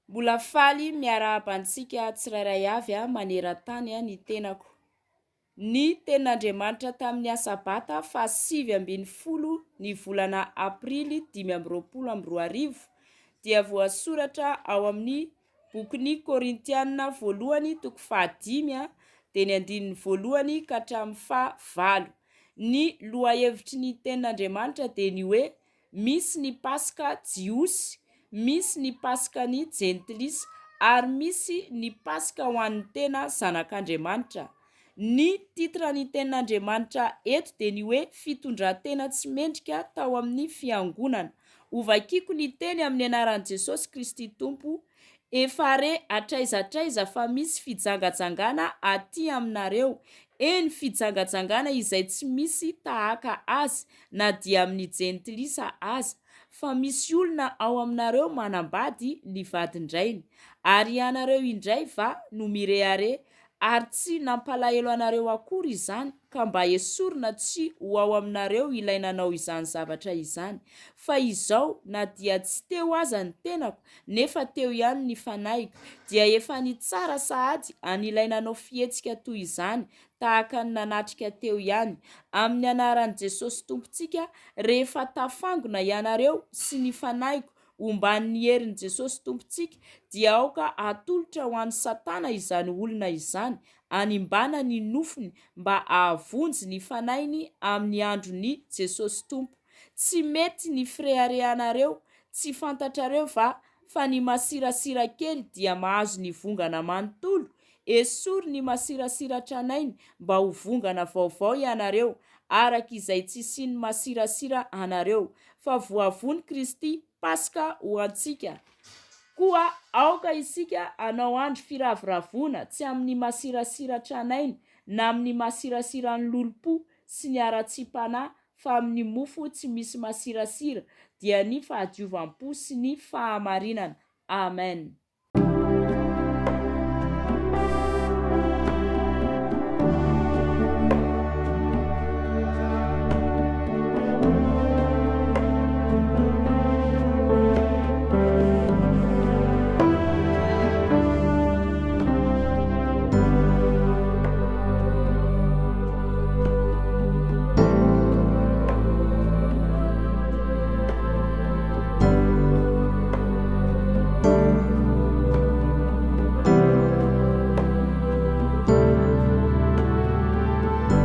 Mbola faly miarahaba antsika tsirairay avy maneran-tany ny tenako. Ny Tenin'Andriamanitra tamin'ny Asabata faha 19 ny volana Aprily 2025 dia voasoratra ao amin'ny bokin'ny Korintiana voalohany toko fahadimy dia ny andininy voalohany ka hatramin'ny faha valo. Ny lohahevitry ny Tenin'Andriamanitra dia ny hoe Misy ny Paska jiosy, misy ny Paskan'ny jentilisa, ary misy ny Paska ho an'ny tena zanak'Andriamanitra. Ny titre ny Tenin'Andriamanitra eto dia ny hoe Fitondran-tena tsy mendrika tao amin'ny Fiangonana. Hovakiko ny teny amin'ny anaran'i Jesosy Kristy Tompo, Efa re hatraiza hatraiza fa misy fijangajangana aty aminareo, eny, fijangajangana izay tsy misy tahaka azy na dia amin'ny jentilisa aza, fa misy olona ao aminareo manambady ny vadin-drainy. Ary ianareo indray va no mirehareha Ary tsy nampalahelo anareo akory izany, ka mba esorina tsy ho ao aminareo ilay nanao izany zavatra izany. Fa izao, na dia tsy teo aza ny tenako, nefa teo ihany ny fanahiko, dia efa nitsara sahady an'ilay nanao fihetsika toy izany, tahaka ny nanatrika teo ihany. Amin'ny anaran'i Jesosy Tompontsika, rehefa tafangona ianareo sy ny fanahiko, Omban'ny herin'i Jesosy Tompontsika, dia aoka hatolotra ho an'i Satana izany olona izany, hanimbana ny nofony mba hahavonjy ny fanahiny amin'ny andron'i Jesosy Tompo. Tsy mety ny fireharehanareo, tsy fantatrareo va fa ny masirasira kely dia mahazo ny vongana manontolo? Esory ny masirasira tranainy mba ho vongana vaovao ianareo, araka izay tsy hisian'ny masirasira anareo, fa voavono Kristy Paska ho antsika. Koa aoka isika hanao andro firavoravoana tsy amin'ny masirasira tranainy na amin'ny masirasiran'ny lolompo sy ny haratsiam-panahy fa amin'ny mofo tsy misy masirasira, dia ny fahadiovam-po sy ny fahamarinana. Amen.